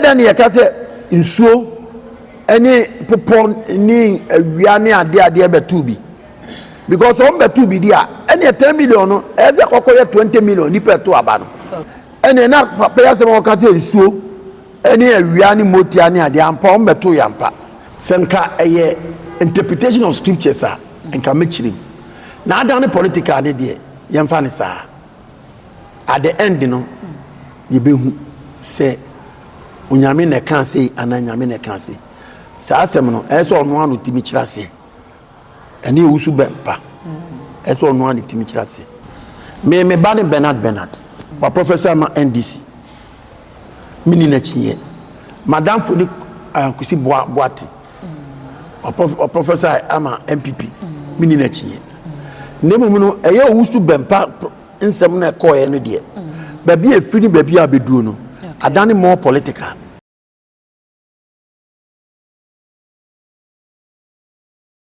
Ɛyɛ dɛn na yɛka sɛ nsuo ne popɔ ne awia ne adeɛ adeɛ bɛtoo bi? Because wɔn bɛtoo bi di a, ɛneɛ 10 million no ɛyɛ sɛ kɔkɔ yɛ 20 million nipa ɛto aba no. Ɛneɛ na papa yi asɛm a ɔka sɛ nsuo ne awia ne motia ne adeɛ ampa wɔn bɛtoo yɛ ampa. Sɛ nka ɛyɛ interpretation of scriptures a nka mɛkyerɛ mu. Na adan ne political ne deɛ yɛmfa no saa. At the end no yɛbɛhu sɛ Onyame na ɛkaa sei anaa Nyame na ɛkaa sei. Saa asɛm no ɛyɛ sɛ ɔno ara na ɔtumi kyerɛ aseɛ. Ɛne owusu bɛ mpa. Ɛyɛ sɛ ɔno ara na ɔtumi kyerɛ aseɛ. Me me ba ne Bernard Bernard. Wa professor ama NDC. Menni n'akyinnyeɛ. M'adamfo ne Kwesi Boa Boate. Ɔprɔfɛsa ama NPP. Menni n'akyinnyeɛ. Na mmom no, ɛyɛ owusu bɛmpa nsɛm no ɛkɔɔeɛ no deɛ, baabi a ɛfiri ne baabi a abɛduro no, adane more political.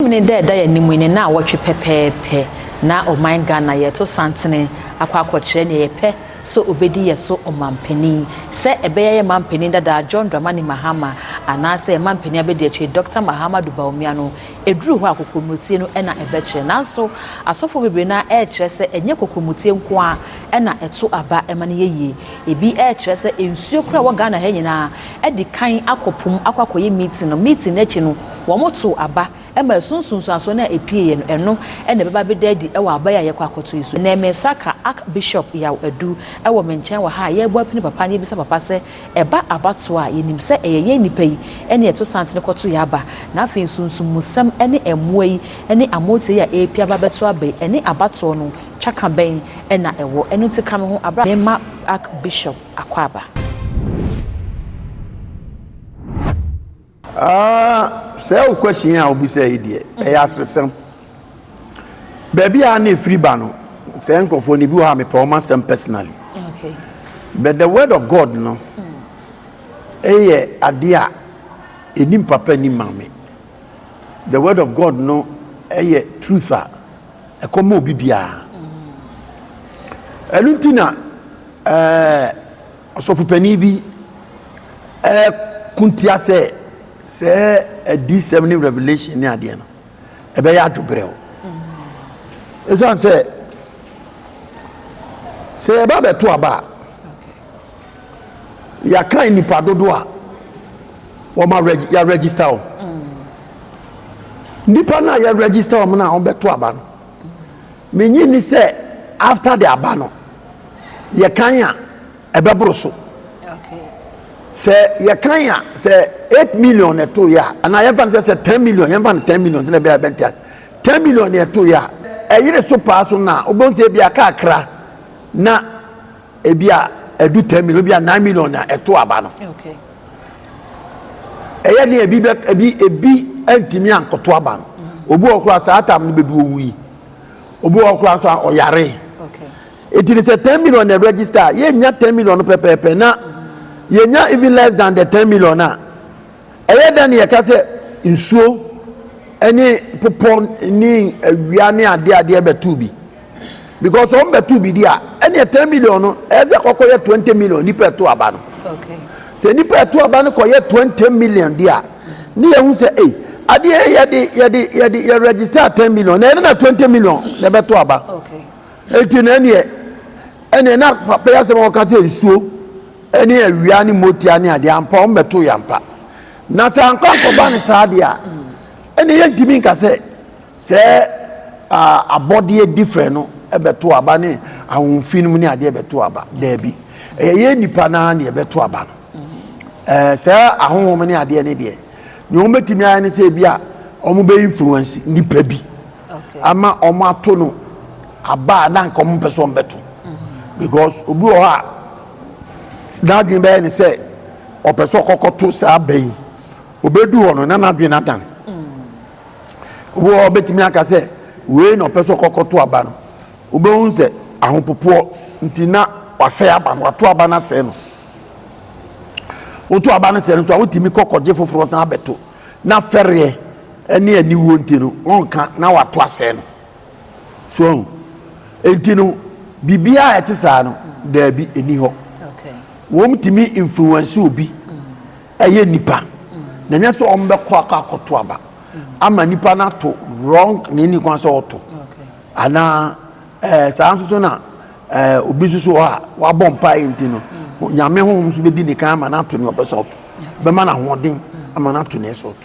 Memenee da a ɛda yɛn anim yi ne naawɔtwe pɛpɛɛpɛ na ɔman Ghana yɛreto santene akɔ akɔkyerɛ nea yɛpɛ sɛ obedi yɛ so ɔmanpanin. Sɛ ɛbɛyɛ yɛn manpanin dada John Dramani Mahama anaasɛ yɛn manpanin abadiakyire Dɔkta Mahamadou Bawumia no, ɛduru hɔ a kokrommotie no na ɛbɛkyerɛ. Nanso asɔfoɔ bebree no ara rekyerɛ sɛ ɛnyɛ kokrommotie nko ara na ɛto aba ma no yɛ yie. Ebi rekyerɛ sɛ nsuo koraa a ɛwɔ Ghana ha nyinaa adi kan akɔ po mu akɔ akɔyɛ meeting no, meeting no akyi no wɔtoo aba ma ɛso nsunsuansoɔ no a ɛpieeɛ no, ɛno na ɛbɛba abɛda adi wɔ aba yi a yɛkɔ akɔto yi so. Ɛnnɛ me nsa ka Archbishop Yaw Adu wɔ me nkyɛn wɔ ha a yɛrebɔ apini papa na yɛbisa papa sɛ ɛba abatoɔ a yɛnim sɛ ɛyɛ yɛn nnipa yi na yɛto santene kɔto yɛn aba na afei nsunsummusɛm ne mmoa yi ne amotuo yi a ɛrepie aba abɛto aba yi ɛne abatoɔ no twaka bɛn na ɛwɔ ɛno nti ka me ho aberɛ a mema Archbishop akwaaba. Ah, sɛ wo question a wobisa yi deɛ, ɛyɛ aseresɛm. Baabi a na ɛfiri ba no, sɛ nkurɔfoɔ no bi wɔ hɔ a mepɛ wɔn asɛm personally. Okay. But the word of God no, ɛyɛ adeɛ a ɛnim papa nim maame. The word of God no ɛyɛ truth a ɛkɔma obi biara. Ɛno nti na ɛɛ. Ɔsɔfopanin bi reko tia sɛ sɛ adiyisɛm ne revelation ne adeɛ no ɛbɛyɛ adwobrɛw. Ɛsiane sɛ sɛ yɛba bɛto aba a yɛakan nnipa dodoɔ a wɔma yɛaregister wɔn. Nnipa no a yɛregister wɔn no a wɔbɛto aba no Minnye nni sɛ after the aba no yɛkan a ɛbɛboro so. Sɛ yɛkan a sɛ 8 million na ɛto yɛ a anaa yɛmfa no sɛ sɛ 10 million yɛmfa no 10 million sɛ ɛbɛyɛ bɛnte ase 10 million na ɛto yɛ a ɛyere so paa so na wobɛhu sɛ ebi aka akra na ebi a ɛdu 10 million ebi a 9 million na ɛto aba no. Ɛyɛ den ebi bɛ ebi ebi ntumi ankɔto aba no. Obi wɔ koraa saa tam no bɛdu owu yi. Obi wɔ koraa nso a ɔyare. Eti ne sɛ 10 million na register a yɛnnya 10 million no pɛpɛɛpɛ na yɛnya even less than the 10 million a ɛyɛ dɛn na yɛka sɛ nsuo ne popɔ ne awia ne adeɛ adeɛ bɛto bi. Because wɔn bɛto bi di a ɛneɛ 10 million no ɛyɛ sɛ kɔkɔ yɛ 20 million nipa ɛto aba no. Sɛ nipa ɛto aba no kɔyɛ 20 million di a ne yɛn ho sɛ ei adeɛ yɛde yɛde yɛde yɛ register 10 million na ɛno na 20 million na ɛbɛto aba. Eti na ɛneɛ ɛneɛ na papa yi asɛm a wɔka sɛ nsuo ɛne awia ne motia ne adeɛ ampa wɔn bɛto yɛ ampa. Na sɛ ankɔ ankɔba ne saa deɛ a ɛneɛ yɛntumi nka sɛ Sɛ abɔdeɛ different no bɛto aba ne ahonfi no mu ne adeɛ bɛto aba. Daabi. Ɛyɛ yɛn nipa no ara na yɛbɛto aba no. Ɛɛ sɛ ahonhom ne adeɛ ne deɛ, nea wɔbɛtumi ayɛ ne sɛ ebi a wɔbɛ influence nipa bi ama wɔn ato no aba a na nka wɔn mpɛ sɛ wɔn bɛto. Because obi wɔ hɔ a n'adwene bɛyɛ ne sɛ ɔpɛ sɛ ɔkɔkɔto saa aba yi. Obedu hɔ no na n'adwene adane. Obi wɔ hɔ a ɔbɛtumi aka sɛ wei na ɔpɛ sɛ ɔkɔkɔto aba no. Wobɛhu sɛ ahopopoɔ nti na wasɛe aba no, wato aba no asɛe no. Woto aba no sɛe no nso a, wotumi kɔ kɔgye foforɔ san abɛto. Na fɛreɛ ne aniwuo nti no, ɔnka na wato asɛe no. So ahu? Enti no, biribiara a ɛte saa no, daabi, ɛni hɔ. Wɔtumi influence obi. Ɛyɛ nipa na ɛnyɛ sɛ wɔn bɛkɔ akɔ akɔto aba ama nipa no ato wrong na ɛni kwan sɛ ɔto anaa ɛɛ saa nso so na ɛɛ obi nso so hɔ a wabɔ mpaeɛ nti no Nyame honhom nso bɛdi ne kan ama no ato nea ɔpɛ sɛ ɔto, bɛma no ahoɔden ama no ato nea ɛsɛ ɔto.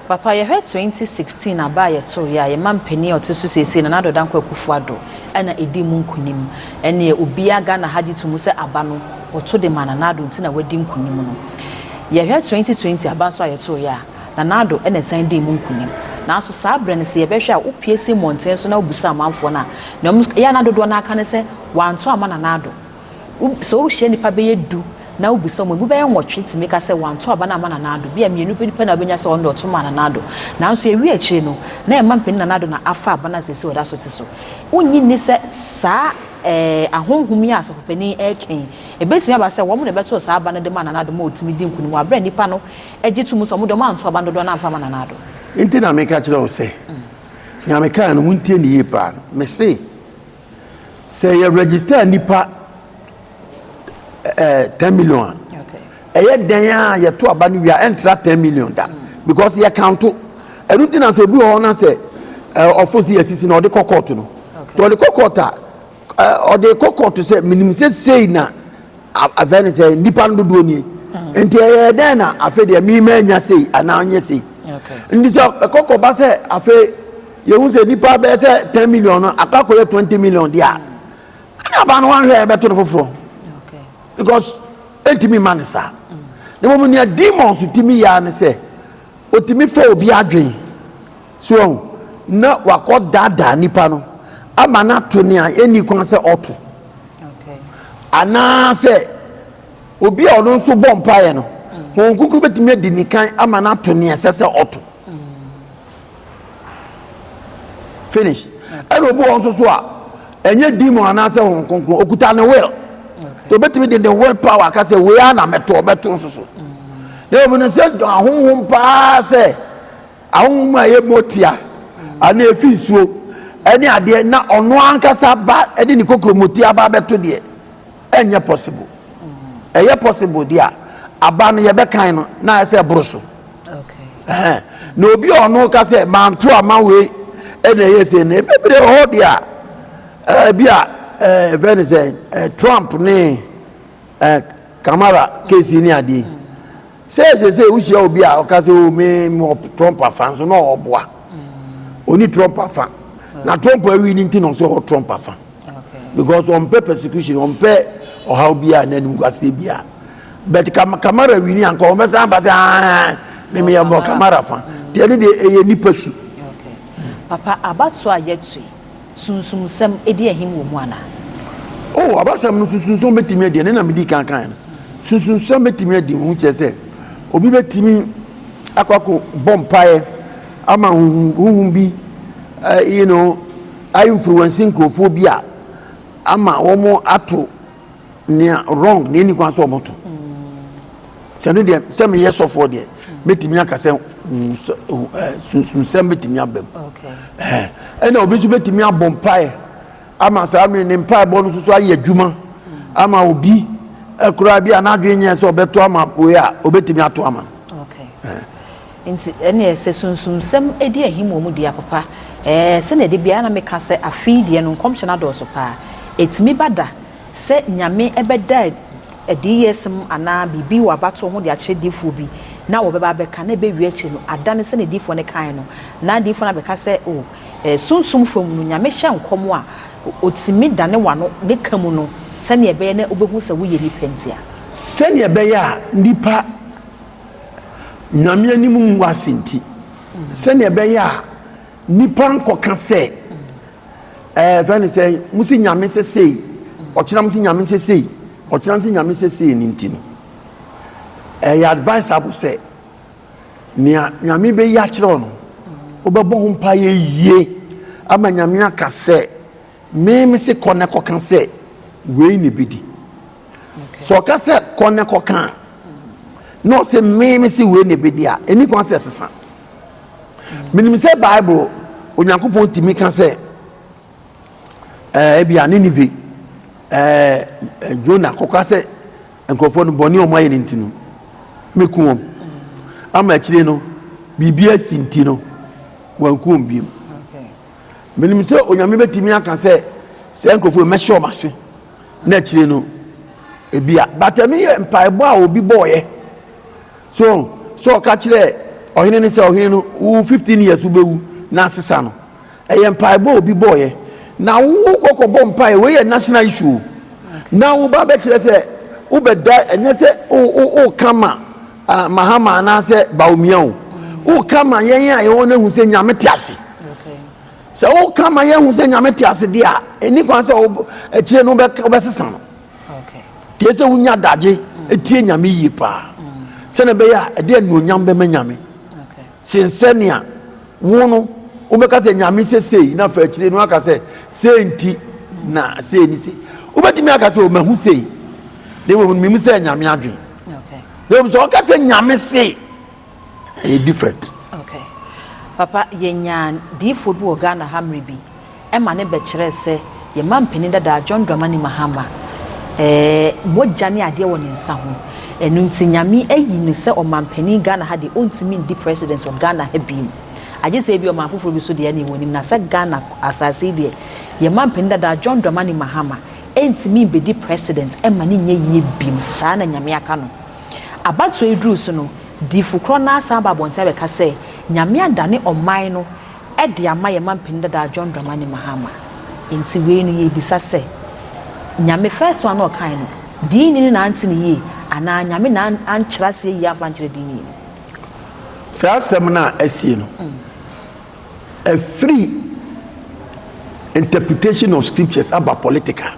Papa, yɛhwɛ 2016 aba a yɛtoeɛ a, yɛn mampanin a ɔte so seesei, Nana Addo Dankwa Akufo Addo na ɛdii mu nkunim. Ɛnneɛ obiara Ghana ha gye to mu sɛ aba no, wɔto de maa Nana Addo nti na wadi nkunim no. Yɛhwɛ 2020 aba nso a yɛtoeɛ a, Nana Addo na ɛsan dii mu nkunim. Nanso saa berɛ no, sɛ yɛbɛhwɛ a, wopue si mmɔnten so na wobisa amanfoɔ no a, nea wɔn, ɛyɛ a na dodoɔ no ara ka ne sɛ, wɔanto amma Nana Addo. Wo, sɛ wohyia nnipa bɛyɛ du na wobisa wɔn, emu bɛyɛ nwɔtwe tumi ka sɛ wɔanto aba no amma Nana Addo. Bi a mmienu pɛ na wobɛnya sɛ ɔno deɛ ɔto maa Nana Addo. Nanso ɛwie akyire no, na ɛma mpanin Nana Addo na afa aba no a seesei ɔda so te so. Wonnye nni sɛ saa eh, ahonhom yi a asɔfopanin reka yi, ɛbɛtumi aba sɛ wɔn na ɛbɛtoo saa aba no de maa Nana Addo ma ɔtumi di nkonim wɔ aberɛ a nnipa no gye to mu sɛ wɔn deɛ wɔanto aba no dodoɔ no amfa amma Nana Addo? Enti na meka kyerɛ wo sɛ, nea mekae no, montie no yie paa. Mese, Sɛ yɛ register nipa ɛɛ eh, 10 million a, ɛyɛ dɛn a yɛto aba no wie a ɛntra 10 million da because yɛ kanto. Ɛno nti na sɛ obi wɔ hɔ na sɛ ɔfo si yɛsisi na ɔde kɔ court no. Nti ɔde kɔ court a, ɔde kɔ court sɛ menim sɛ sei na afei ne sɛ nipa no dodoɔ nie. Nti ɛyɛ dɛn na afei deɛ me manya sei anaa ɔnyɛ sei. Nti sɛ ɛkɔkɔ ba sɛ afei yɛhu sɛ nipa bɛyɛ sɛ 10 million no akɔ akɔyɛ 20 million deɛ a, ɛne aba no wanhwɛ yɛbɛto no foforɔ because ɛntumi mma no saa. Na mmom nea demons tumi yɛ ara ne sɛ otumi fa obi adwen so wahu na wakɔ daadaa nipa no ama no ato nea ɛnni kwan sɛ ɔto anaasɛ obi a ɔno nso bɔ mpaeɛ no Honhom Kronkron bɛtumi adi ne kan ama no ato nea ɛsɛ sɛ ɔto. Finish. Ɛna obi wɔ nso so a ɛnyɛ demon anaasɛ Honhom Kronkron, okuta ne will. Nti obetumi de ne will power aka sɛ wei ara na mɛto, ɔbɛto nso so. Na obi no sɛ ahonhom paa sɛ ahonhom a ɛyɛ motia anaa efi nsuo ɛne adeɛ na ɔno ankasa ba ɛde ne kokromoti aba abɛto deɛ ɛnyɛ possible. Ɛyɛ possible deɛ a aba no yɛbɛkan no na ayɛ sɛ ɛboro so. Na obi a ɔno ka sɛ manto ama wei ɛna ɛyɛ sɛ no bebree wɔ hɔ deɛ a ebi a ɛfɛ ne sɛ Trump ne Kamara case ne adeɛ sɛ ɛsɛ sɛ wohyia obi a ɔka sɛ o me mewɔ Trump afa nso na ɔboa ɔni Trump afa na Trump awi ne nti na ɔsɛ ɔwɔ Trump afa because ɔmpɛ persecution ɔmpɛ ɔhaw biara na animguaseɛ biara. But kam Kamara wini anka wɔn bɛsan aba sɛ aa me meyɛ mbɔ Kamara fa. Nti ɛno deɛ ɛyɛ nipa su. Okay. Papa, abatoɔ a yɛto yi, sunsumsɛm ɛdi ahim wɔ mu anaa? Oh, abasɛm no sunsumsɛm bɛtumi adi, ɛno na medi kan kaeɛ no. Sunsumsɛm bɛtumi adi ho kyerɛ sɛ obi bɛtumi akɔ akɔ bɔ mpaeɛ ama honhom bi, uh, you know, a influence nkurɔfoɔ bi a ama wɔn ato nea wrong nea ɛni kwan sɛ ɔmo to sɛ no deɛ sɛ meyɛ sɔfoɔ deɛ mɛtumi aka sɛ sunsumsɛm bɛtumi aba mu ɛna obi nso bɛtumi abɔ mpaeɛ ama saa mmere ne mpaebɔ no nso so ayɛ adwuma ama obi koraa bi a n'adwene nyɛ sɛ ɔbɛto ama wei a ɔbɛtumi ato ama no. Nti ɛneɛ sɛ sunsumsɛm di ahim wɔ mu deɛ a papa ɛɛ sɛdeɛ da biara na meka sɛ afe yi deɛ no nkɔmhyɛ no adɔɔso paa. Ɛtumi ba da sɛ Nyame bɛda adiyɛsɛm anaa biribi wɔ abatoɔ ho de akyerɛ difoɔ bi na wɔbɛba abɛka na ɛbɛwie akyire no adane sɛdeɛ difoɔ no kaeɛ no na difoɔ no abɛka sɛ oh ɛɛ sunsum fam no Nyame hyɛ nkɔm a ɔtumi dane w'ano ne ka mu no sɛdeɛ ɛbɛyɛ na wobɛhu sɛ woyɛ nipa ntia. Sɛdeɛ ɛbɛyɛ a nnipa Nyame anim ngu ase nti, sɛnea ɛbɛyɛ a nnipa nkɔka sɛ, ɛɛ fɛn ne sɛ, mo si Nyame sɛ sei, ɔkyena mo si Nyame sɛ sei, ɔkyena mo si Nyame sɛ sei ne nti no, ɛyɛ advisable sɛ nea Nyame bɛyi akyerɛ wo no, wobɛbɔ ho mpaeɛ yie ama Nyame aka sɛ, me me se kɔ na kɔka sɛ wei na ɛbɛdi. Sɛ ɔka sɛ kɔ ne kɔka a, na ɔsɛ me me se wei na ɛbɛdi a, ɛni kwan sɛ ɛsesa. Menim sɛ Bible, Onyankopɔn tumi ka sɛ ɛɛ ebi a Nineve ɛɛ Jonah kɔka sɛ nkurɔfoɔ no bɔne a wɔayɛ no nti no, Mɛku wɔn. Ama akyire no, biribi asi nti no, wanku wɔn bio. Menim sɛ Onyame bɛtumi aka sɛ saa nkurɔfoɔ yi mɛhyɛ wɔn ase na akyire no ebia. But ɛno yɛ mpaebɔ a obi bɔɔyɛ. So sɛ ɔka kyerɛ ɔhene no sɛ ɔhene no wo 15 years wobɛwu na asesa no. Ɛyɛ mpaebɔ a obi bɔɔyɛ. Na wo kɔkɔbɔ mpaeɛ, wei yɛ national issue o. Na wo ba bɛkyerɛ sɛ wobɛda ɛnyɛ sɛ woka ma Mahama anaasɛ Bawumia o. Woka ma yɛn a yɛwɔ no ahu sɛ Nyame te ase. Sɛ woka ma yɛhu sɛ Nyame te ase deɛ a, ɛni kwan sɛ akyire no wobɛsesa no. Deɛ sɛ wonya adagye tie Nyame yie paa. Sɛnea ɛbɛyɛ a ɛde anuonyam bɛma Nyame. Sen sɛnea wo no wobɛka sɛ Nyame sɛ sei na fa akyire no aka sɛ sei nti na sei ne sei. Wobɛtumi aka sɛ o mahu sei na mmom menim sɛ Nyame adwene. Na mmom sɛ ɔka sɛ Nyame se ɛyɛ different. Okay. Papa, yɛnyaa diifoɔ bi wɔ Ghana ha mmerɛ bi ɛma no bɛkyerɛɛ sɛ yɛn mampanin dada John Dramani Mahama ɛɛ mogya ne adeɛ wɔ ne nsa ho ɛno nti Nyame ayi no sɛ ɔmampanin Ghana ha deɛ ɔntumi ndi president wɔ Ghana ha biem agye sɛ ebi ɔman foforɔ bi so deɛ ɛne wɔnim na sɛ Ghana asase yi deɛ yɛn mampanin dada John Dramani Mahama ɛntumi mbɛdi president ɛma no nyɛ yie biem saa na Nyame aka no abatoɔ yi duru so no diifo korɔ no ara san ba abɔnten abɛka sɛ Nyame adane ɔman no de ama yɛn mampanin dadaa John Dramani Mahama. Nti wei no yɛrebisa sɛ, Nyame first one no a ɔkae no, diini no na ante no yie anaa Nyame na ankyerɛ aseɛ yie amfa ankyerɛ diini no? Saa asɛm no a asie no, ɛfiri interpretation of scriptures aba political.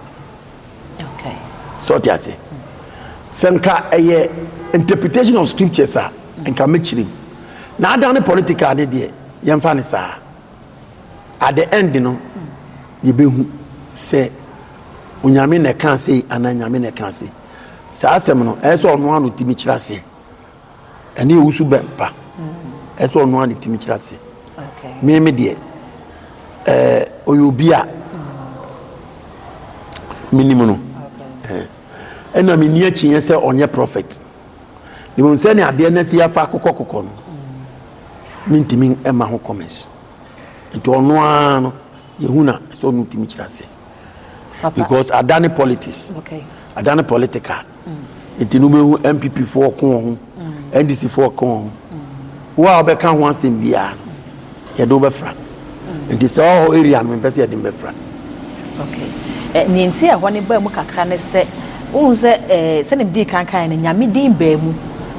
Sɛ ɔte aseɛ? Sɛ nka ɛyɛ interpretation of scriptures a, nka mɛkyerɛ mu. Na adan ne political ne deɛ, yɛmfa ne saa. At the end no, yɛbɛhu sɛ Onyame na ɛka sei anaa Nyame na ɛka sei. Saa asɛm no, ɛyɛ sɛ ɔno ano tumi kyerɛ aseɛ. Ɛne owusu bɛ mpa. Ɛsɛ ɔno ara ne tumi kyerɛ ase. Me me deɛ ɛɛ ɔyɛ obi a menim no. Ɛna menni akyinnye sɛ ɔnyɛ prɔfɛt. Na mmom sɛnea adeɛ no asi afa akokɔkokɔ no, mentumi mma ho comments. Nti ɔno ara no yɛhu na sɛ ɔno tumi kyerɛ ase. Because adane politics, adane political. Nti no wobɛhu NPP foɔ ɔko wɔn ho, NDC foɔ ɔko wɔn ho. Wo a wobɛka ho asɛm biara no, yɛde wo bɛfra. Nti sɛ ɔhɔ area no mempɛ sɛ yɛde me bɛfra. Okay. Eh, nea nti a ɛhɔ no baa mu kakra ne sɛ, wohu sɛ eh, sɛnea medii kan kaeɛ no, Nyame din baa mu,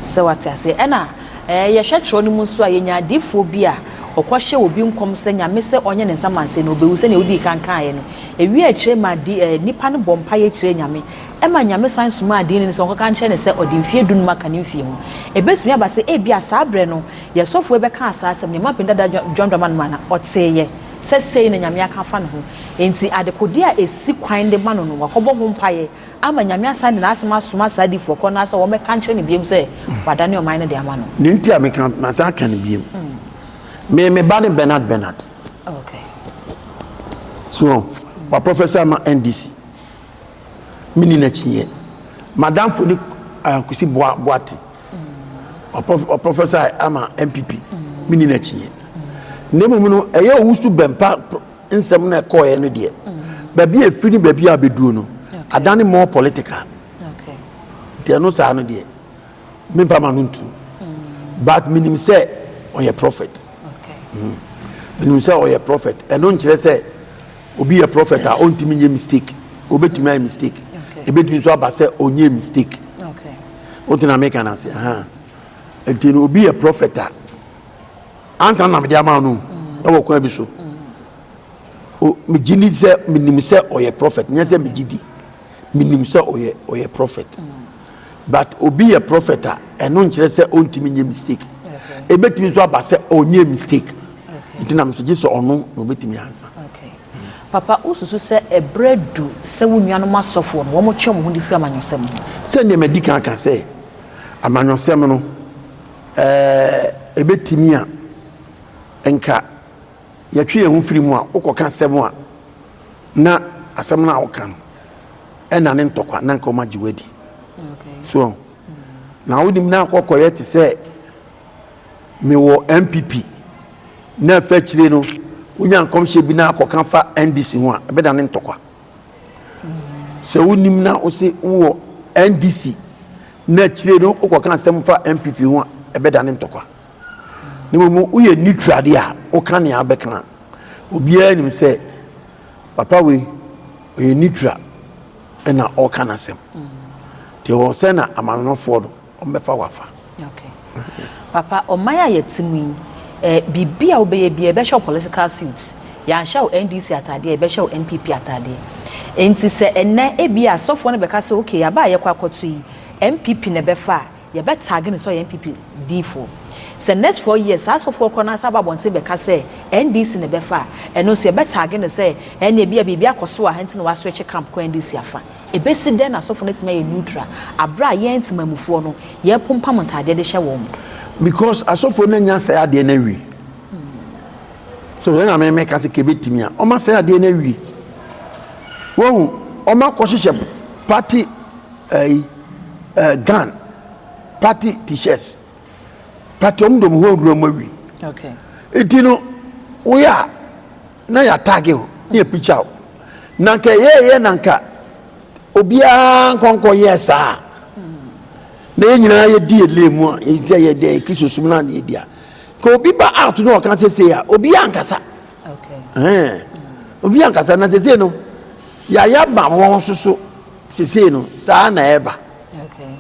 sɛ wate aseɛ. Ɛna eh, yɛhwɛ twerɛ no mu nso a, yɛnya adiyifoɔ bi a ɔkɔhyɛ obi nkɔm sɛ Nyame sɛ ɔnyɛ ne nsamanseɛ na ɔbɛwu, sɛnea wodii kan kaeɛ no. Ɛwie akyire ma di, eh, nipa no bɔ mpaeɛ kyerɛ Nyame. Ɛma Nyame san somaa diini no sɛ ɔnkɔka nkyerɛ no sɛ ɔde mfeɛ dunum aka ne mfeɛ ho. Ɛbɛtumi aba sɛ ebia saa berɛ no yɛn sɔfoɔ yi bɛkaa saa asɛm no, yɛn mampanin dada John Dramani Mahama, ɔteeɛ sɛ sei na Nyame aka afa ne ho. Enti adekodeɛ a ɛsi kwan de ma no no, wakɔbɔ ho mpaeɛ ama Nyame asan de n'asɛm asoma saa adiyifoɔ korɔ no ara sɛ wɔmmɛka nkyerɛ no biom sɛ wadane ɔman no de ama no. Nea nti a meka, masan aka no biom. Me, me ba ne Bernard Bernard. Okay. So, wa professor ama NDC. Menni n'akyinnyeɛ. M'adamfo ne Kwesi Boa Boate. Ɔprɔfɛsa ama NPP. Menni n'akyinnyeɛ. Na mmom no, ɛyɛ Owusu Bɛmpa nsɛm na ɛkɔɔeɛ no deɛ, baabi a ɛfiri ne baabi a abɛduro no, adane more political. Nti ɛno saa no deɛ, memfa ma no ntu. But menim sɛ ɔyɛ prophet. Menim sɛ ɔyɛ prophet. Ɛno nkyerɛ sɛ Obi yɛ prophet a ɔntumi nyɛ mistake. Obetumi ayɛ mistake. Ebetumi nso aba sɛ ɔnyɛ mistake. Wote na meka no ase. Nti no obi yɛ prophet a ansa na mede ama no mm. ɛwɔ kwan bi so. Mm. Megye di sɛ menim sɛ ɔyɛ prophet nyɛ sɛ megye di. Menim sɛ ɔyɛ ɔyɛ prophet. Mm. But obi yɛ prophet a ɛno nkyerɛ sɛ ɔntumi nyɛ mistake. Ebetumi nso aba sɛ ɔnyɛ mistake. Nti na mesɛ gye sɛ ɔno na ɔbɛtumi ansa. Okay. Papa, wosusu sɛ ɛberɛ adu sɛ wo nuanom asɔfoɔ no wɔtwe wɔn ho de firi amanyɔsɛm ho? Sɛdeɛ madi kan aka sɛ amanyɔsɛm no ɛɛ ɛbɛtumi a nka yɛtwe yɛn ho firi mu a wokɔka asɛm a na asɛm no a woka no ɛna ne ntɔkwa na nka wɔn agye wadi. So. Na wonim na akɔkɔyɛ te sɛ mewɔ NPP na afa akyire no wonya nkɔmhyɛ bi na akɔka fa NDC ho a, ɛbɛdane ntɔkwa. Sɛ wonim na wose wowɔ NDC na akyire no wokɔka asɛm fa NPP ho a, ɛbɛdane ntɔkwa. Na mmom woyɛ neutral deɛ a, woka nea wobɛka a, obiara nim sɛ papa wei ɔyɛ neutral ɛna ɔreka n'asɛm. Nti ɛwɔ sɛ na amanɔfoɔ no wɔbɛfa wafa. Okay. Papa, ɔman a yɛte mu yi, eh, biribi a wobɛyɛ biara yɛbɛhyɛ wo political suit. Yɛanhyɛ wo NDC ataadeɛ a, yɛbɛhyɛ wo NPP ataadeɛ. Enti sɛ ɛnnɛ ebia asɔfoɔ no bɛka sɛ okay, aba a yɛkɔ akɔto yi, NPP na ɛbɛfa a, yɛbɛ tag no sɛ ɔyɛ NPP diifoɔ. Sɛ next 4 years saa asɔfoɔ korɔ no ara san ba abɔnten bɛka sɛ NDC na ɛbɛfa a, ɛno nso yɛbɛ tag no sɛ ɛnneɛ ebia biribi akɔ so wɔ ha nti na waswitch camp kɔ NDC afa. Ɛbɛsi dɛn na asɔfo no atumi ayɛ neutral aberɛ a yɛn temamufoɔ no yɛrepompam ntaadeɛ de hyɛ wɔn? Because asɔfoɔ no anya asɛe adeɛ no awie. So yɛn na mɛmɛ ka sɛ kebetumi a wɔn asɛe adeɛ no awie. Wɔn wɔn akɔhyehyɛ party ɛyi ɛɛ gun party t-shirts party wɔn de wɔn ho awura mu awie. Okay. Eti no woyɛ a na yɛ atag o na yɛ picture o na nka yɛyɛ na nka obiara nkɔnkɔ yɛ saa na yɛn nyinaa yɛdi yɛ lane mu a yɛdi yɛ deɛ Kristo som na yɛdi a ka obi ba out na ɔka sese a obiara nkasa. Okay. Obiara nkasa na sese no yɛayɛ ma wɔn nso so sese no saa na ɛba. Okay.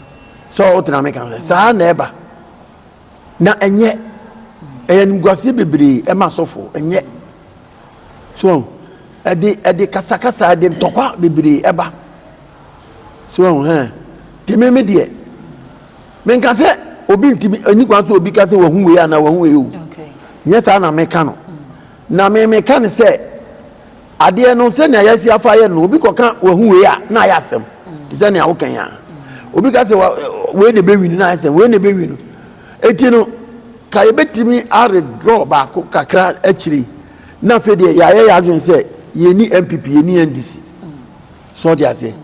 Sɛ ɔtena mi kan sɛ saa na ɛba na ɛnyɛ ɛyɛ animguaseɛ bebree ɛma asɔfo ɛnyɛ so ɛde ɛde kasakasa ɛde ntɔkwa bebree ɛba so hɛn tèmi mi deɛ menka sɛ obi ntumi ɛni kwan so obi ka sɛ wahu wei anaa wahu wei o. Okay. Nyɛ saa na meka no na me meka ne sɛ adeɛ no sɛnea yɛasi afa yɛ no, obi kɔka wahu wei a na ayɛ asɛm te sɛ nea woka yi a obi ka sɛ wei na ɛbɛwi no na ayɛ sɛ wei na ɛbɛwi no. Eti no ka yɛbɛtumi aredraw baako kakra akyiri na afei deɛ yɛayɛ yɛ adwene sɛ yɛni NPP, yɛni NDC so ɔde aseɛ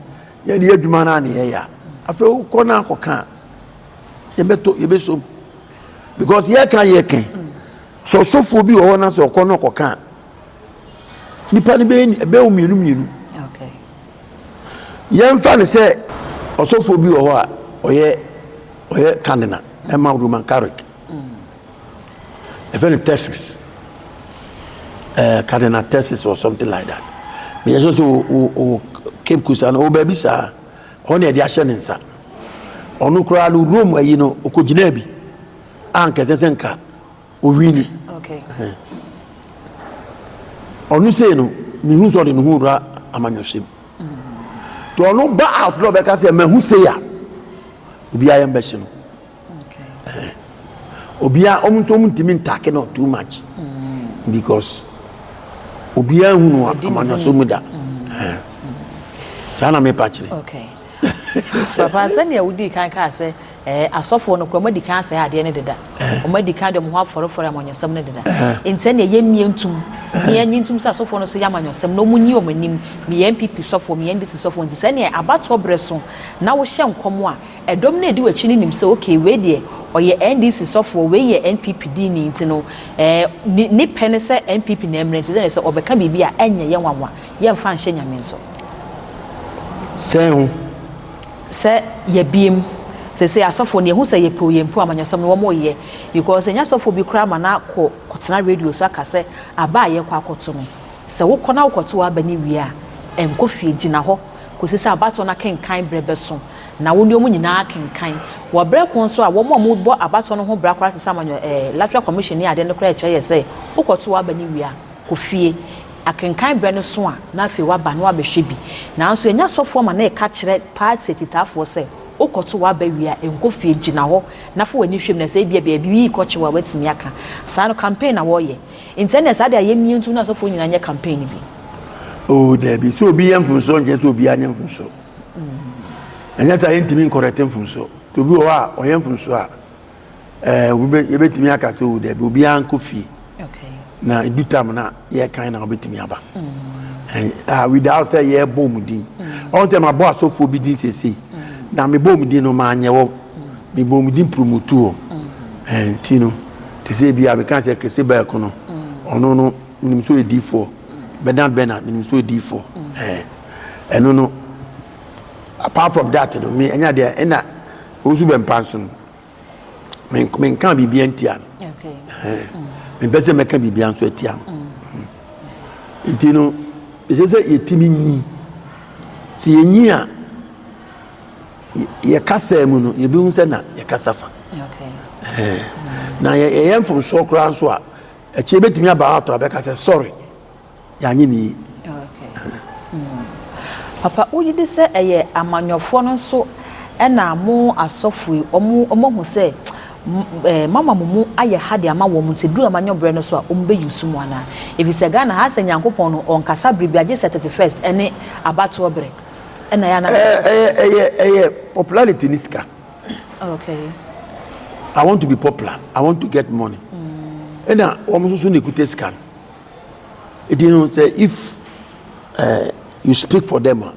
yɛde yɛ adwuma no a ne yɛyɛ a afei wokɔ no akɔka a yɛbɛtɔ yɛbɛsom because yɛka yɛka sɛ ɔsɔfoɔ bi wɔ hɔ na sɛ ɔkɔ no ɔkɔka a nipa no bɛyɛ ɛbɛyɛ mmienu mmienu. Okay. Yɛmfa no sɛ ɔsɔfoɔ bi wɔ hɔ a ɔyɛ cardinal ɛma Roman Catholic, ɛfɛ no Texas Cardinal Texas or something like that. Meyɛ sɛ sɛ o o Cape Coast ano o baabi saa hɔ na yɛde ahyɛ ne nsa. Ɔno koraa no Rome ayi no ɔkɔgyinaa bi a nkɛsɛ sɛ nka owini. Okay. Ɔno sei no mehu sɛ ɔde ne ho wura amanyɔsɛm nti ɔno ba out na ɔbɛka sɛ mahu sei a obiara yɛn bɛhye no. Okay. Obiara ɔmo nso ɔmo ntumi ntake no too much because obiara hu no Ɔdi ne ho amanyɔsɛm mu da. Saa na mepa kyerɛ. Okay. Papa, sɛnea wodii kan kaa sɛ asɔfoɔ no kora ɔmo adi kan asɛe adeɛ no deda. Ɔmo adi kan de ɔmo ho afɔrefɔre amanyɔsɛm no deda. Nti ɛnea yɛmmie ntum na yɛnye ntum sɛ asɔfoɔ no so yɛ amanyɔsɛm na ɔmo nyi ɔmo anim. Meyɛ NPP sɔfoɔ, meyɛ NDC sɔfoɔ nti sɛnea abatoɔ berɛ so na wohyɛ nkɔm a ɛdɔm no a ɛdi w'akyi no nim sɛ okay, wei deɛ ɔyɛ NDC sɔfoɔ, wei yɛ NPP diini nti no ne pɛ ne sɛ NPP na ɛmmerɛ nti sɛnea sɛ ɔbɛka biribi a ɛnyɛ yɛ nwanwa, yɛmfa nhyɛ Nyame nso. Sɛn ho? Sɛ yɛbiem sɛ asɔfoɔ no yɛhu sɛ yɛpɛ o yɛmpɛ o, amanyɔsɛm no wɔn yɛ because ɛnyɛ asɔfoɔ bi koraa ma na kɔ kɔtena radio so aka sɛ aba a yɛkɔ akɔto no, sɛ wokɔ na wokɔto aba no wie a, ɛnkɔ fie, gyina hɔ kɔsi sɛ abatoɔ no akenkan berɛ bɛso na wo ne wɔn nyinaa kenkan wɔ berɛ ko nso a wɔn a wɔbɔ abatoɔ no ho bra koraa sɛ amanyɔ electoral commission ne adeɛ no koraa kyerɛ yɛ sɛ wokɔto aba no wie a, kɔ fie, akenkan berɛ no so a na afei waba na wabɛhwɛ bi. Nanso ɛnyɛ asɔfoɔ ma na ɛka kyerɛ party akyitaafoɔ sɛ wokɔto waba wie a, ɛnkɔ fie, gyina hɔ na fa w'ani hwɛ mu na sɛ ebia baabi yi kɔkye wo a woatumi aka saa no campaign na wɔreyɛ. Nti ɛnna saa de a yɛmmie ntom na asɔfoɔ nyinaa nyɛ campaign no bi. Oh dabi, sɛ obi yɛ mfomsoɔ nkyerɛ sɛ obiara nyɛ mfomsoɔ. Ɛnyɛ saa yɛntumi nkɔrɛte mfomsoɔ. Nti obi wɔ hɔ a ɔyɛ mfomsoɔ a obi bɛ yɛbɛtumi aka sɛ oh dabi, obiara nkɔ fie. Okay. Na edu tam na yɛkan na wobɛtumi aba. Without sɛ yɛbɔ mu din. Ɔn sɛ mabɔ asɔfoɔ bi din seesei. Na mebɔ mu din no maanyɛ wɔ. Mebɔ wɔn din promote wɔn. Ɛɛ nti no, te sɛ ebi a meka sɛ kese baako no, ɔno no menim sɛ ɔyɛ diifoɔ. Bernard Bernard menim sɛ ɔyɛ diifoɔ. Ɛɛ ɛno no, apart from that no, me ɛnyɛ adeɛ ɛna ɔsu bɛmpa nso no, menka biribiara ntia no. Mempɛ sɛ mɛka biribiara nso atia no. Nti no, ɛsɛ sɛ yɛtumi nyi. Sɛ yɛnyi a, yɛ kasa mu no, yɛbɛhu sɛ na yɛkasa fa. Na yɛyɛ mfomsoɔ koraa nso a, akyire bɛtumi aba ato abɛka sɛ sorry, yɛanye ne yie. Papa, wogye di sɛ ɛyɛ amanyɔfoɔ no nso ɛna mo asɔfo yi ɔmo ahu sɛ mama mo mu ayɛ ha de ama wɔn, nti duru amanyɔ berɛ no so a ɔmo bɛyi so mu anaa? Ɛfiri sɛ Ghana ha sɛ Nyankopɔn no ɔnkasa bere bi agye sɛ 31st ɛne abatoɔ berɛ ɛna yɛ ana? Ɛyɛ popularity ni sika. I want to be popular, I want to get money. Ɛna wɔn nso so na ekuta sika no. Eti no sɛ if you speak for them a,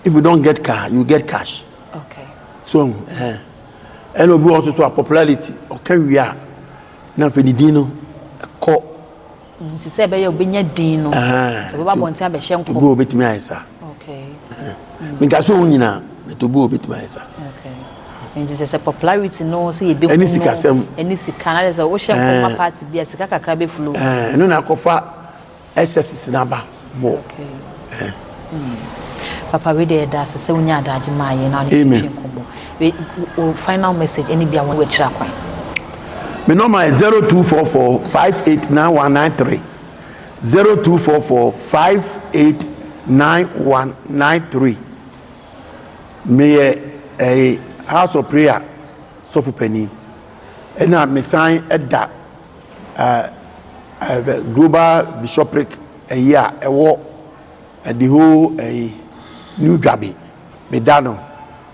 if you don't get car, you get cash. So ɛna obi wɔ nso so a popularity, ɔka wie a na afei ne din no ɛkɔ. Nti sɛ ɛbɛyɛ obɛnya din no sɛ ɔbɛba abɔnten abɛhyɛ nkɔm. Obi wɔ obetumi ayɛ saa. Nka so wɔn nyinaa, but obi wɔ obetumi ayɛ saa. Okay, nti sɛ popularity no sɛ yɛbɛhu no. Ɛne sikasɛm. Ɛne sika na sɛ wohyɛ nkɔm ma party bi a, sika kakra bɛflow. Ɛno na akɔfa excesses n'aba mo. Okay. Papa, wei deɛ yɛda ase sɛ wonya adagye maa yɛn na Amen. wone nkɔmmɔ. Wo final message ɛne bi a wɔn wɔakyerɛ akwan. Me number is 0244 589193, 0244 589193. Meyɛ ɛyɛ House of Prayer sɔfo panin, ɛna mesan ɛda ɛɛ Global Bishopric ɛyi a ɛwɔ the whole ɛyi New Dwabe, meda no,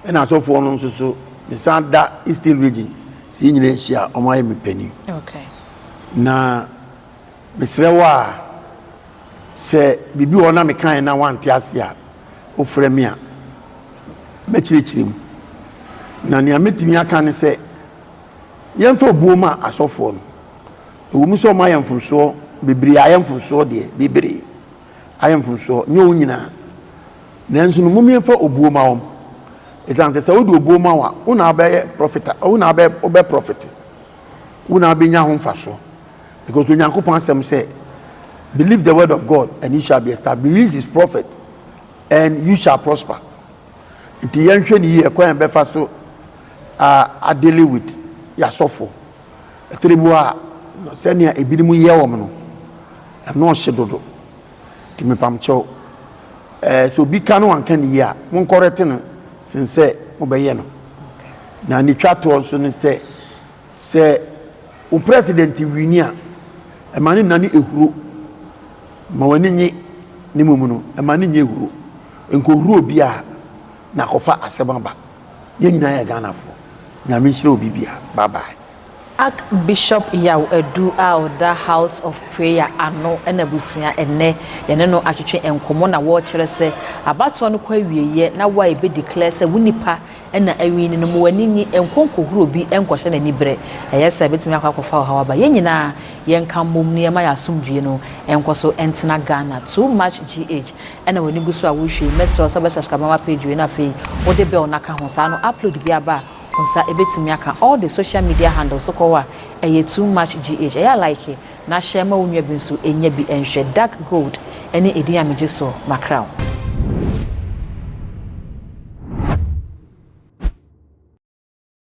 ɛna asɔfoɔ no nso so mesan da Eastern Region si nyinaa ahyia, wɔn ayɛ me panin. Na mesrɛ wo a, sɛ biribi wɔ hɔ na mekae na wante ase a, wofrɛ me a, mɛkyerɛkyerɛ mu. Na nea mɛtumi aka ne sɛ yɛmfa obuo ma asɔfoɔ no. Ɛwɔ mu sɛ ɔmo ayɛ mfomsoɔ bebree, ayɛ mfomsoɔ deɛ, bebree ayɛ mfomsoɔ, nyɛ wɔn nyinaa, nanso no mom yɛmfa obuo ma wɔn, ɛsiane sɛ wode obuo ma wɔn a, wo na wobɛyɛ profit, wo na wobɛ profit, wo na wobɛnya ho mfasoɔ, because Onyankopɔn asɛm sɛ, "Believe the word of God and you shall be established, believe his prophet and you shall prosper." Nti yɛnhwɛ ne yie ɛkwan yɛn bɛfa so a adeal with yasɔfo. Ɛtɛrɛ bi wɔ a, sɛnea ebinom yɛ wɔn no, ɛno ɔhyɛ dodo, nti mepamkyɛw, sɛ obi ka no wanka ne yie a, monkɔrɛte no sen sɛ mobɛyɛ no. Na ne twa toɔ nso ne sɛ wo president win a, ɛma ne nane ehuro ma w'ani nye ne mu no, ɛma ne nye ehuro nkohuro bi a na akɔfa asɛm aba. Yɛn nyinaa yɛ Ghanafoɔ. Nyame nhyira obi bia. Bye bye. Archbishop Yaw Adu a ɔda House of Prayer ano ɛna abusua ɛnɛ yɛne no atwetwe nkɔmmɔ, na wɔrekyerɛ sɛ abatoɔ no kɔ awieeɛ na wo a yɛbɛ declare sɛ wo nipa ɛna awin no, mo w'ani nyi, nkonkohuro bi nkɔhyɛ n'ani berɛ ɛyɛ sɛ ɛbɛtumi akɔ akɔfa ɔhaw aba. Yɛn nyinaa yɛnka mmom nneɛma yɛ asomdwie no nkɔ so ntena Ghana. Too Much GH ɛna w'ani gu so a wohwɛ yi, mɛsrɛ sɛ wobɛsubscribe mama page wei, na afei wode bell no aka ho saa no, upload bi aba a, wo nsa ɛbɛtumi aka. All the social media handles so kɔ hɔ a, ɛyɛ Too Much GH. Ɛyɛ like na hyɛ ma wo nua bi nso ɛnya bi ɛnhwɛ. Dark Gold ɛne ɛdin a megye so makraw.